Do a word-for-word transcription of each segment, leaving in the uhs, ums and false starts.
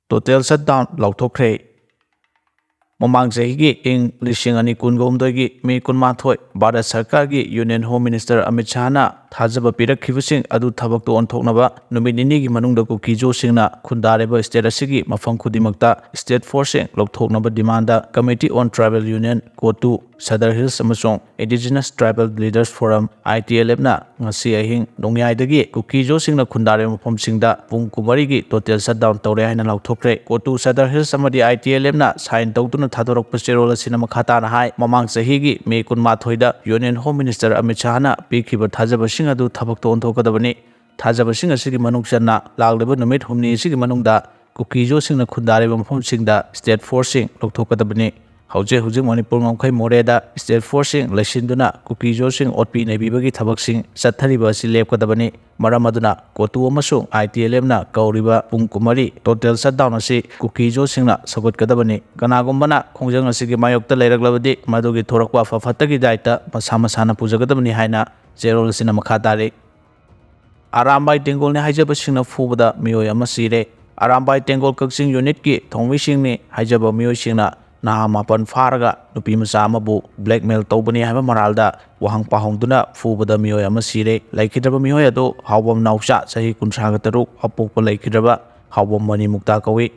Total shutdown ꯂꯥꯎꯊꯣꯛꯈ꯭ꯔꯦ꯫ ꯃꯃꯥꯡ ꯆꯍꯤꯒꯤ ꯏꯪ ꯂꯤꯁꯤꯡ ꯑꯅꯤ ꯀꯨꯟꯒ ꯍꯨꯝꯗꯣꯏꯒꯤ ꯃꯦ ꯀꯨꯟꯃꯥꯊꯣꯏ, ꯚꯥꯔꯠ ꯁꯔꯀꯥꯔꯒꯤ ꯌꯨꯅꯤꯌꯟ ꯍꯣꯝ ꯃꯤꯅꯤꯁꯇꯔ ꯑꯃꯤꯠ ꯁꯥꯍꯅ ꯊꯥꯖꯕ ꯄꯤꯔꯛꯈꯤꯕꯁꯤꯡ ꯑꯗꯨ ꯊꯕꯛꯇ ꯑꯣꯟꯊꯣꯛꯅꯕ ꯅꯨꯃꯤꯠ ꯅꯤꯅꯤꯒꯤ ꯃꯅꯨꯡꯗ ꯀꯨꯀꯤꯖꯣꯁꯤꯡꯅ ꯈꯨꯟꯗꯥꯔꯤꯕ ꯁ꯭ꯇꯦꯠ ꯑꯁꯤꯒꯤ ꯃꯐꯝ ꯈꯨꯗꯤꯡꯃꯛꯇ ꯁ꯭ꯇꯦꯠ ꯐꯣꯔꯁꯁꯤꯡ ꯂꯧꯊꯣꯛꯅꯕ demand Committee on Tribal Union, COTU, Sadar hills ꯑꯃꯁꯨꯡ Indigenous Tribal Leaders Forum, ITLF ꯅ ꯉꯁꯤ ꯑꯍꯤꯡ ꯅꯣꯡꯌꯥꯏꯗꯒꯤ ꯀꯨꯀꯤꯖꯣꯁꯤꯡꯅ ꯈꯨꯟꯗꯥꯔꯤꯕ ꯃꯐꯝꯁꯤꯡꯗ ꯄꯨꯡ ꯀꯨꯟꯃꯔꯤꯒꯤ ꯇꯣꯇꯦꯜ ꯁꯠꯗꯥꯎꯟ ꯇꯧꯔꯦ ꯍꯥꯏꯅ ꯂꯥꯎꯊꯣꯛꯈ꯭ꯔꯦ꯫ ꯀꯣꯇꯨ ꯁꯗꯔ ꯍꯤꯜꯁ ꯑꯃꯗꯤ ITLF ꯅ ꯁꯥꯏꯟ ꯇꯧꯗꯨꯅ ꯊꯥꯗꯣꯔꯛꯄ ꯆꯦꯔꯣꯜ ꯑꯁꯤꯅ ꯃꯈꯥ ꯇꯥꯅ ꯍꯥꯏ, ꯃꯃꯥꯡ ꯆꯍꯤꯒꯤ ꯃꯦ ꯀꯨꯟꯃꯥꯊꯣꯏꯗ ꯌꯨꯅꯤꯌꯟ ꯍꯣꯝ ꯃꯤꯅꯤꯁꯇꯔ ꯑꯃꯤꯠ ꯁꯥꯍꯅ ꯄꯤꯈꯤꯕ ꯊꯥꯖꯕꯁꯤꯡ ꯑꯗꯨ ꯊꯕꯛꯇ ꯑꯣꯟꯊꯣꯛꯀꯗꯕꯅꯤ꯫ ꯊꯥꯖꯕꯁꯤꯡ ꯑꯁꯤꯒꯤ ꯃꯅꯨꯡ ꯆꯟꯅ ꯂꯥꯛꯂꯤꯕ ꯅꯨꯃꯤꯠ ꯍꯨꯝꯅꯤ ꯑꯁꯤꯒꯤ ꯃꯅꯨꯡꯗ ꯀꯨꯀꯤꯖꯣꯁꯤꯡꯅ ꯈꯨꯟꯗꯥꯔꯤꯕ ꯃꯐꯝꯁꯤꯡꯗ ꯁ꯭ꯇꯦꯠ ꯐꯣꯔꯁꯁꯤꯡ ꯂꯧꯊꯣꯛꯀꯗꯕꯅꯤ꯫ ꯍꯧꯖꯤꯛ ꯍꯧꯖꯤꯛ ꯃꯅꯤꯄꯨꯔ ꯉꯝꯈꯩ ꯃꯣꯔꯦꯗ ꯁ꯭ꯇꯦꯠ ꯐꯣꯔꯁꯁꯤꯡ ꯂꯩꯁꯤꯟꯗꯨꯅ ꯀꯨꯀꯤꯖꯣꯁꯤꯡ ꯑꯣꯠꯄꯤ ꯅꯩꯕꯤꯕꯒꯤ ꯊꯕꯛꯁꯤꯡ ꯆꯠꯊꯔꯤꯕ ꯑꯁꯤ ꯂꯦꯞꯀꯗꯕꯅꯤ꯫ ꯃꯔꯝ ꯑꯗꯨꯅ ꯀꯣꯇꯨ ꯑꯃꯁꯨꯡ ITLF ꯅ ꯀꯧꯔꯤꯕ ꯄꯨꯡ ꯀꯨꯟꯃꯔꯤ ꯇꯣꯇꯦꯜ ꯁꯠꯗꯥꯎꯟ ꯑꯁꯤ ꯀꯨꯀꯤꯖꯣꯁꯤꯡꯅ ꯁꯧꯒꯠꯀꯗꯕꯅꯤ꯫ ꯀꯅꯥꯒꯨꯝꯕꯅ ꯈꯣꯡꯖꯪ ꯑꯁꯤꯒꯤ ꯃꯥꯌꯣꯛꯇ ꯂꯩꯔꯛꯂꯕꯗꯤ ꯃꯗꯨꯒꯤ ꯊꯣꯔꯛꯄ ꯑꯐ ꯐꯠꯇꯒꯤ ꯗꯥꯏꯇ ꯃꯁꯥ ꯃꯁꯥꯅ ꯄꯨꯖꯒꯗꯕꯅꯤ ꯍꯥꯏꯅ ꯆꯦꯔꯣꯜ ꯑꯁꯤꯅ ꯃꯈꯥ ꯇꯥꯔꯤ꯫ ꯑꯔꯥꯝꯕꯥꯏ ꯇꯦꯡꯒꯣꯜꯅꯤ ꯍꯥꯏꯖꯕꯁꯤꯡꯅ ꯐꯨꯕꯗ ꯃꯤꯑꯣꯏ ꯑꯃ ꯁꯤꯔꯦ꯫ ꯑꯔꯥꯝꯕꯥꯏ ꯇꯦꯡꯒꯣꯜ ꯀꯛꯆꯤꯡ ꯌꯨꯅꯤꯠꯀꯤ ꯊꯧꯃꯤꯁꯤꯡꯅꯤ ꯍꯥꯏꯖꯕ ꯃꯤꯑꯣꯏꯁꯤꯡꯅ ꯅꯍꯥ ꯃꯥꯄꯟ ꯐꯥꯔꯒ ꯅꯨꯄꯤ ꯃꯆꯥ ꯑꯃꯕꯨ ꯕ꯭ꯂꯦꯛꯃꯦꯜ ꯇꯧꯕꯅꯤ ꯍꯥꯏꯕ ꯃꯔꯥꯜꯗ ꯋꯥꯍꯪ ꯄꯥꯎꯍꯪꯗꯨꯅ ꯐꯨꯕꯗ ꯃꯤꯑꯣꯏ ꯑꯃ ꯁꯤꯔꯦ꯫ ꯂꯩꯈꯤꯗ꯭ꯔꯕ ꯃꯤꯑꯣꯏ ꯑꯗꯨ ꯍꯥꯎꯕꯝ ꯅꯥꯎꯆꯥ, ꯆꯍꯤ ꯀꯨꯟꯊ꯭ꯔꯥꯒ ꯇꯔꯨꯛ, ꯑꯄꯣꯛꯄ ꯂꯩꯈꯤꯗ꯭ꯔꯕ ꯍꯥꯎꯕꯝ ꯃꯅꯤ ꯃꯨꯛꯇꯥ ꯀꯧꯏ꯫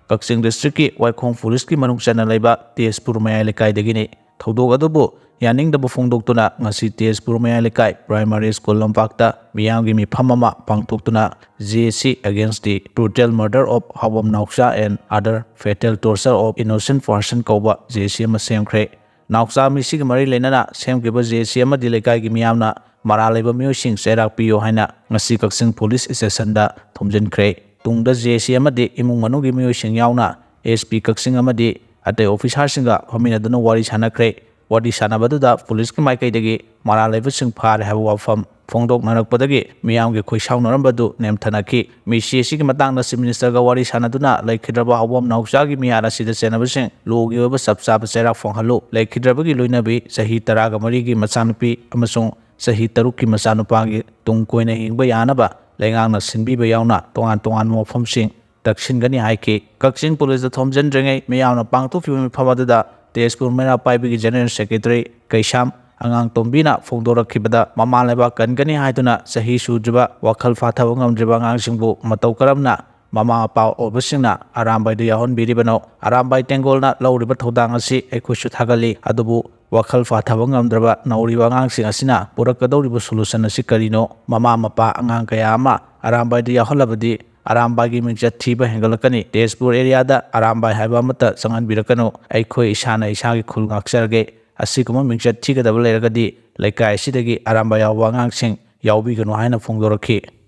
ꯀꯛꯆꯤꯡ ꯗꯤꯁꯇ꯭ꯔꯤꯛꯀꯤ ꯋꯥꯏꯈꯣꯡ ꯐꯣꯔꯦꯁ꯭ꯠꯀꯤ ꯃꯅꯨꯡ ꯆꯟꯅ ꯂꯩꯕ ꯇꯦꯖꯄꯨꯔ ꯃꯌꯥꯏ ꯂꯩꯀꯥꯏꯗꯒꯤꯅꯤ꯫ ꯊꯧꯗꯣꯛ ꯑꯗꯨꯕꯨ ꯌꯥꯅꯤꯡꯗꯕ ꯐꯣꯡꯗꯣꯛꯇꯨꯅ ꯉꯁꯤ ꯇꯦꯖꯄꯨꯔ ꯃꯌꯥꯏ ꯂꯩꯀꯥꯏ ꯄ꯭ꯔꯥꯏꯃꯥꯔꯤ ꯁ꯭ꯀꯨꯜ ꯂꯝꯄꯥꯛꯇ ꯃꯤꯌꯥꯝꯒꯤ ꯃꯤꯐꯝ ꯑꯃ ꯄꯥꯡꯊꯣꯛꯇꯨꯅ JAC Against the Brutal Murder of ꯍꯥꯎꯕꯝ ꯅꯥꯎꯆꯥ and Other Fatal Torture of Innocent Person ꯀꯧꯕ JAC ꯑꯃ ꯁꯦꯝꯈ꯭ꯔꯦ꯫ ꯅꯥꯎꯆꯥ ꯃꯤꯁꯤꯒ ꯃꯔꯤ ꯂꯩꯅꯅ ꯁꯦꯝꯈꯤꯕ JAC ꯑꯃꯗꯤ ꯂꯩꯀꯥꯏꯒꯤ ꯃꯤꯌꯥꯝꯅ ꯃꯔꯥꯜ ꯂꯩꯕ ꯃꯤꯑꯣꯏꯁꯤꯡ ꯆꯩꯔꯥꯛ ꯄꯤꯌꯨ ꯍꯥꯏꯅ ꯉꯁꯤ ꯀꯛꯆꯤꯡ ꯄꯨꯂꯤꯁ ꯁ꯭ꯇꯦꯁꯟꯗ ꯊꯣꯝꯖꯤꯟꯈ꯭ꯔꯦ꯫ ꯇꯨꯡꯗ JAC ꯑꯃꯗꯤ ꯏꯃꯨꯡ ꯃꯅꯨꯡꯒꯤ ꯃꯤꯑꯣꯏꯁꯤꯡ ꯌꯥꯎꯅ SP ꯀꯛꯆꯤꯡ ꯑꯃꯗꯤ ꯑꯇꯩ ꯑꯣꯐꯤꯁꯥꯔꯁꯤꯡꯒ ꯐꯝꯃꯤꯟꯅꯗꯨꯅ ꯋꯥꯔꯤ ꯁꯥꯟꯅꯈ꯭ꯔꯦ꯫ ꯋꯥꯔꯤ ꯁꯥꯟꯅꯕꯗꯨꯗ ꯄꯨꯂꯤꯁꯀꯤ ꯃꯥꯏꯀꯩꯗꯒꯤ ꯃꯔꯥꯜ ꯂꯩꯕꯁꯤꯡ ꯐꯥꯔꯦ ꯍꯥꯏꯕ ꯋꯥꯐꯝ ꯐꯣꯡꯗꯣꯛꯅꯔꯛꯄꯗꯒꯤ ꯃꯤꯌꯥꯝꯒꯤ ꯈꯣꯏ ꯁꯥꯎꯅꯔꯝꯕꯗꯨ ꯅꯦꯝꯊꯅꯈꯤ꯫ ꯃꯤꯁꯤ ꯑꯁꯤꯒꯤ ꯃꯇꯥꯡꯗ ꯆꯤꯐ ꯃꯤꯅꯤꯁꯇꯔꯒ ꯋꯥꯔꯤ ꯁꯥꯟꯅꯗꯨꯅ ꯂꯩꯈꯤꯗ꯭ꯔꯕ ꯍꯥꯎꯕꯝ ꯅꯥꯎꯆꯥꯒꯤ ꯃꯤꯍꯥꯠ ꯑꯁꯤꯗ ꯆꯦꯟꯅꯕꯁꯤꯡ ꯂꯣꯒꯤ ꯑꯣꯏꯕ ꯆꯞ ꯆꯥꯕ ꯆꯩꯔꯥꯛ ꯐꯪꯍꯜꯂꯨ꯫ ꯂꯩꯈꯤꯗ꯭ꯔꯕꯒꯤ ꯂꯣꯏꯅꯕꯤ ꯆꯍꯤ ꯇꯔꯥꯒ ꯃꯔꯤꯒꯤ ꯃꯆꯥꯅꯨꯄꯤ ꯑꯃꯁꯨꯡ ꯆꯍꯤ ꯇꯔꯨꯛꯀꯤ ꯃꯆꯥꯅꯨꯄꯥꯒꯤ ꯇꯨꯡ ꯀꯣꯏꯅ ꯍꯤꯡꯕ ꯌꯥꯅꯕ ꯂꯩꯉꯥꯛꯅ ꯁꯤꯟꯕꯤꯕ ꯌꯥꯎꯅ ꯇꯣꯉꯥꯟ ꯇꯣꯉꯥꯟꯕ ꯃꯐꯝꯁꯤꯡ ꯇꯛꯁꯤꯟꯒꯅꯤ ꯍꯥꯏꯈꯤ꯫ ꯀꯛꯆꯤꯡ ꯄꯨꯂꯤꯁꯇ ꯊꯣꯝꯖꯤꯟꯗ꯭ꯔꯤꯉꯩ ꯃꯤꯌꯥꯝꯅ ꯄꯥꯡꯊꯣꯛꯈꯤꯕ ꯃꯤꯐꯝ ꯑꯗꯨꯗ ꯇꯦꯖꯄꯨꯔ ꯃꯩꯔꯥ ꯄꯥꯏꯕꯤꯒꯤ ꯖꯦꯅꯔꯦꯜ ꯁꯦꯀ꯭ꯔꯦꯇꯔꯤ ꯀꯩꯁꯥꯝ ꯑꯉꯥꯡꯇꯣꯝꯕꯤꯅ ꯐꯣꯡꯗꯣꯔꯛꯈꯤꯕꯗ, ꯃꯃꯥ ꯂꯩꯕꯥꯛ ꯀꯟꯒꯅꯤ ꯍꯥꯏꯗꯨꯅ ꯆꯍꯤ ꯁꯨꯗ꯭ꯔꯤꯕ, ꯋꯥꯈꯜ ꯐꯥꯊꯕ ꯉꯝꯗ꯭ꯔꯤꯕ ꯑꯉꯥꯡꯁꯤꯡꯕꯨ ꯃꯇꯧ ꯀꯔꯝꯅ ꯃꯃꯥ ꯃꯄꯥ ꯑꯣꯏꯕꯁꯤꯡꯅ ꯑꯔꯥꯝꯕꯥꯏꯗ ꯌꯥꯎꯍꯟꯕꯤꯔꯤꯕꯅꯣ? ꯑꯔꯥꯝꯕꯥꯏ ꯇꯦꯡꯒꯣꯜꯅ ꯂꯧꯔꯤꯕ ꯊꯧꯗꯥꯡ ꯑꯁꯤ ꯑꯩꯈꯣꯏꯁꯨ ꯊꯥꯒꯠꯂꯤ, ꯑꯗꯨꯕꯨ ꯋꯥꯈꯜ ꯐꯥꯊꯕ ꯉꯝꯗ꯭ꯔꯕ ꯅꯧꯔꯤꯕ ꯑꯉꯥꯡꯁꯤꯡ ꯑꯁꯤꯅ ꯄꯨꯔꯛꯀꯗꯧꯔꯤꯕ ꯁꯣꯂꯨꯁꯟ ꯑꯁꯤ ꯀꯔꯤꯅꯣ? ꯃꯃꯥ ꯃꯄꯥ ꯑꯉꯥꯡ ꯀꯌꯥ ꯑꯃ ꯑꯔꯥꯝꯕꯥꯏꯗ ꯌꯥꯎꯍꯜꯂꯕꯗꯤ ꯑꯔꯥꯝꯕꯥꯏꯒꯤ ꯃꯤꯡꯆꯠ ꯊꯤꯕ ꯍꯦꯟꯒꯠꯂꯛꯀꯅꯤ꯫ ꯇꯦꯖꯄꯨꯔ ꯑꯦꯔꯤꯌꯥꯗ ꯑꯔꯥꯝꯕꯥꯏ ꯍꯥꯏꯕ ꯑꯃꯠꯇ ꯆꯪꯍꯟꯕꯤꯔꯛꯀꯅꯨ꯫ ꯑꯩꯈꯣꯏ ꯏꯁꯥꯅ ꯏꯁꯥꯒꯤ ꯈꯨꯜ ꯉꯥꯛꯆꯔꯒꯦ꯫ ꯑꯁꯤꯒꯨꯝꯕ ꯃꯤꯡꯆꯠ ꯊꯤꯒꯗꯕ ꯂꯩꯔꯒꯗꯤ ꯂꯩꯀꯥꯏ ꯑꯁꯤꯗꯒꯤ ꯑꯔꯥꯝꯕꯥꯏ ꯌꯥꯎꯕ ꯑꯉꯥꯡꯁꯤꯡ ꯌꯥꯎꯕꯤꯒꯅꯨ ꯍꯥꯏꯅ ꯐꯣꯡꯗꯣꯔꯛꯈꯤ꯫